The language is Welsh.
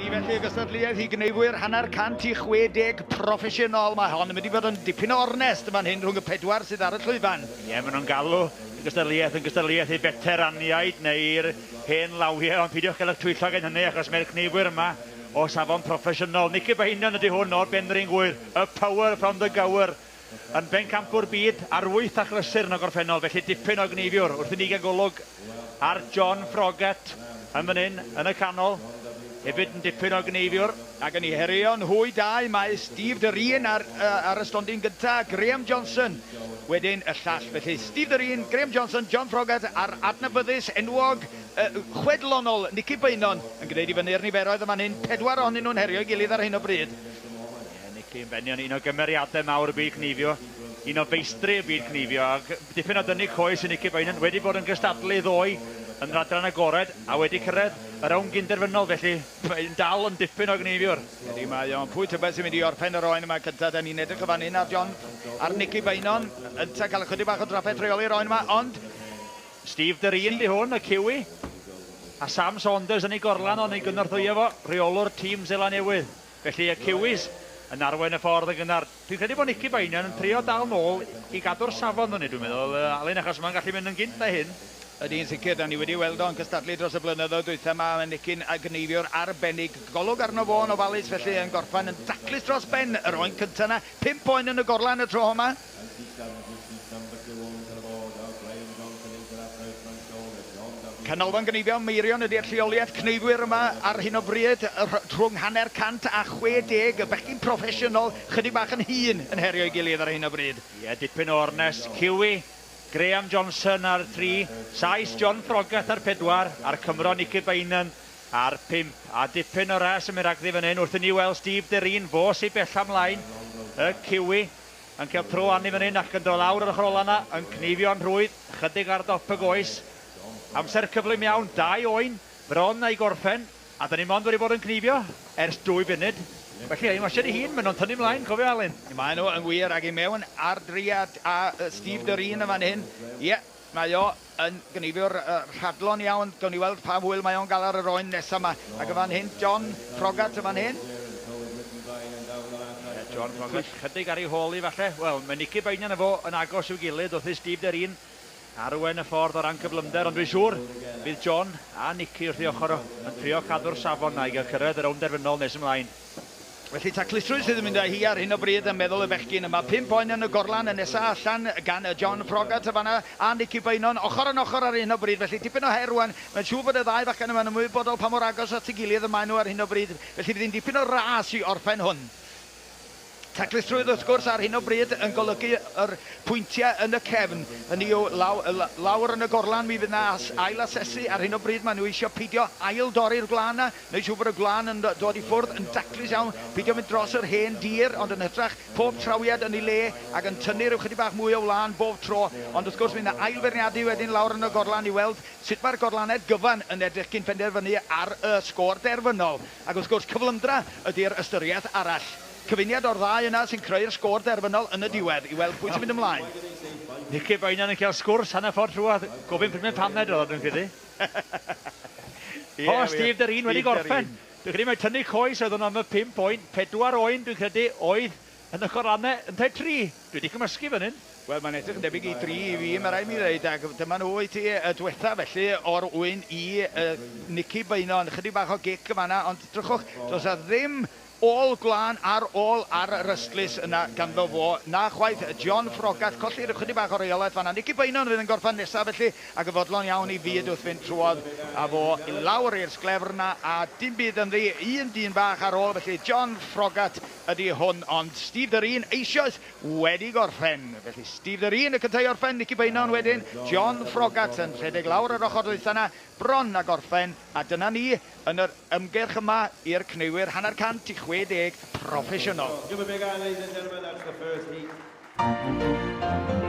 Ni felly y gystadleuaeth i gneifwyr hanner cant i 60 proffesiynol. Mae hon yn mynd i fod yn dipyn o ornest yn fan hyn rhwng y pedwar sydd ar y llwyfan. Ie, maen nhw'n galw y gystadleuaeth yn gystadleuaeth i feteraniaid neu'r hen lawiau, ond peidiwch gael eich twyllo gan hynny achos mae'r cneifwyr yma o safon proffesiynol. Nicky Beynon ydy hwn o'r Benrhyn Gŵyr, y power from the Gower, yn bencampwr byd ar wyth achlysur yn y gorffennol, felly dipyn o gneifiwr wrth i ni gael golwg ar John Froggatt yn fan hyn, yn y canol, hefyd yn dipyn o gneifiwr. Ac yn eu herio nhw'u dau mae Steve Dereen ar, ar y stondin gyntaf, Graham Johnson wedyn y llall. Felly Steve Dereen, Graham Johnson, John Froggatt a'r adnabyddus enwog chwedlonol Nicky Beynon yn gwneud i fyny'r niferoedd yn fan hyn, pedwar ohonyn nhw'n herio'i gilydd ar hyn o bryd. Ie, Nicky yn benion, un o gymeriadau mawr y byd cneifio, un o feistri y byd cneifio, ac dipyn o dynnu coes i Nicky Beynon, wedi bod yn gystadlu ddoe yn yr adran agored a wedi cyrraedd y rownd gynderfynol, felly mae'n dal yn dipyn o gneifiwr. Ydy mae o'n. Pwy tybed sy'n mynd i orffen yr oen yma cyntaf? Da ni'n edrych yn fan hyn ar John, ar Nicky Beynon, ynta cael ychydig bach o drafferth rheoli'r oen yma, ond Steve Dereen 'di hwn, y Kiwi. A Sam Saunders yn ei gorlan o'n ei gynorthwyo fo, rheolwr tîm Seland Newydd. Felly y Kiwis yn arwain y ffordd yn gynnar. Dwi'n credu bod Nicky Beynon yn trio dal nôl i gadw'r safon fyny, dwi'n meddwl, Alun, achos mae'n gallu mynd yn gynt na hyn. Ydy, yn sicr, da ni wedi weld o'n cystadlu dros y blynyddoedd dwytha 'ma, mae Nicky'n gneifiwr arbennig. Golwg arno fo yn ofalus felly, yn gorffen yn daclus dros ben yr oen cynta 'na. Pump oen yn y gorlan y tro yma. Canolfan Gneifio Meirion ydy'r lleoliad cneifwyr yma ar hyn o bryd, rhwng hanner cant a 60, y bechgyn proffesiynol, chydig bach yn hŷn yn herio'i gilydd ar hyn o bryd. Ie, dipyn o ornest. Kiwi, Graham Johnson ar tri, Sais John Froggatt ar pedwar, a'r Cymro Nicky Beynon ar pump. A dipyn o ras yn mynd rhagddi fan hyn wrth i ni weld Steve Dereen, fo sy bella mlaen, y Kiwi. Yn cael tro arni fan hyn ac yn dod lawr yr ochr ola 'na, yn cneifio'n rhwydd, chydig ar dop y goes. Amser cyflym iawn, dau oen, bron a'i gorffen, a 'da ni mond wedi bod yn cneifio ers dwy funud. Felly, ei wasiad ei hun, maen nhw'n tynnu mlaen, cofio Alun. Maen nhw yn wir, ac i mewn ar driad a Steve Dereen yn fan hyn. Ie, mae o yn gneifiwr rhadlon iawn. Gawn ni weld pa hwyl mae o'n gael ar yr oen nesa 'ma. Ac yn fan hyn, John Froggatt yn fan hyn. Ie, John Froggatt, chydig ar ei hôl hi falle. Wel, mae Nicky Beynon a fo yn agos i'w gilydd wrth i Steve Dereen arwain y ffordd o ran cyflymder, ond dwi'n siŵr bydd John a Nicky wrth ei ochr o yn trio cadw'r safon 'na i gael cyrraedd y rownd derfynol nes ymlaen. Felly taclusrwydd sydd yn mynd â hi ar hyn o bryd yn meddwl y bechgyn yma. Pump oen yn y gorlan, y nesa allan gan John Froggatt yn fan'na a Nicky Beynon ochr yn ochr ar hyn o bryd. Felly dipyn o her rwan. Mae'n siŵr bod y ddau fachgen yma'n ymwybodol pa mor agos at ei gilydd y maen nhw ar hyn o bryd. Felly fydd hi'n dipyn o ras i orffen hwn. Taclusrwydd wrth gwrs ar hyn o bryd yn golygu yr pwyntiau yn y cefn. Hynny yw, law, lawr yn y gorlan mi fydd 'na ail asesu. Ar hyn o bryd maen nhw eisiau peidio ail dorri'r gwlân 'na. Wneud siŵr bod y gwlân yn dod i ffwrdd yn daclus iawn, peidio mynd dros yr hen dir, ond yn hytrach pob trawiad yn ei le ac yn tynnu rhyw chydig bach mwy o wlân bob tro. Ond wrth gwrs mi 'na ail-feirniadu wedyn lawr yn y gorlan i weld sut mae'r gorlaned gyfan yn edrych cyn penderfynu ar y sgôr derfynol. Ac wrth gwrs cyflymdra ydi'r ystyriaeth arall. Cyfuniad o'r ddau yna sy'n creu'r sgôr derfynol yn y diwedd, i weld pwy sy'n mynd ymlaen. Nicky Beynon yn cael sgwrs hanner ffordd trwodd, gofyn pryd mae paned oedd o dwi'n credu. Ie, O, wir. Steve Dereen wedi Steve gorffen. Dereen. Dwi'n credu mai tynnu coes oedd hwn am y pump oen, pedwar oen dwi'n credu oedd yn y corlannau, yntau tri. Dwi wedi cymysgu fan hyn. Wel, mae'n edrych yn debyg i dri i fi, mae rhaid mi ddeud, ac dyma nhw i ti, y dwetha felly, o'r ŵyn i Nicky Beynon. Chydig bach o gic yn fan'na, ond drychwch, does 'na ddim ôl gwlân ar ôl ar yr ystlys yna ganddo fo, na chwaith John Froggatt, colli rhyw chydig bach o reolaeth fan'na. Nicky Beynon fydd yn gorffen nesaf felly, ac yn fodlon iawn i fyd wrth fynd trwodd â fo i lawr i'r sglefr 'na, a dim byd ynddi, un dyn bach ar ôl, felly John Froggatt ydi hwn, ond Steve Dereen eisoes wedi gorffen. Felly Steve Dereen y cyntaf i orffen, Nicky Beynon wedyn, John Froggatt yn rhedeg lawr yr ochr ddwytha 'na, bron a gorffen, a dyna ni yn yr ymgyrch yma i'r cneifwyr hanner cant i 60 proffesiynol. Give a big hand, ladies and gentlemen, that's the first heat.